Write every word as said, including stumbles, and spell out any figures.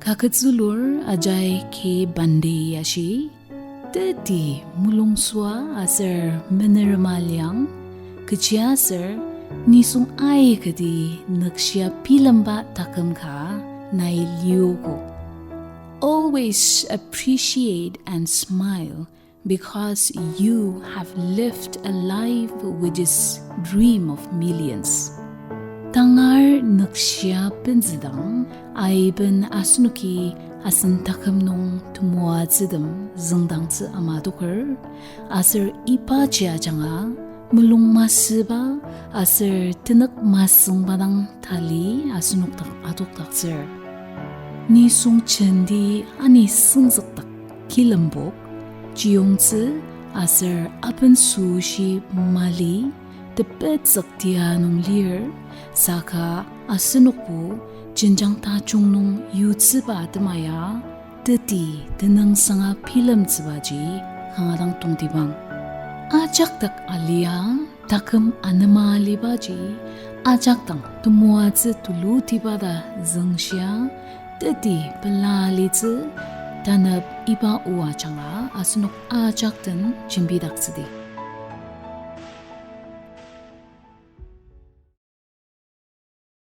Kaketzülur Ajay K. Bhante ashi, teti mulungsua aser menerema liang, kechiaser nisung aikati nükshia bilemba taküm ka nai liogo. Always appreciate and smile because you have lived a life which is dream of millions. Tangar nükshia benzüdang, aiben asenoki asen taküm nung temoatsütem züngdangtsü ama adoker, aser ibaji ajanga mulung masüba aser tenük masüngba dang tali asenok dak adokdaktsür. Nisung jenti ani süngzükdak kilembok, chiyongtsü aser aben süshi mali, tepetsük tia nung lir, saka asenokbo jenjang tajung nung yutsüba atema ya, teti tenüngsanga bilemtsübaji kanga dang tongtibang. Ajak dak alia, taküm anema alibaji, ajak dang temoatsü tulutiba ta züngshia, teti pela alitsü, tanep iba o ajanga asenok ajak den jembidaktsüdi.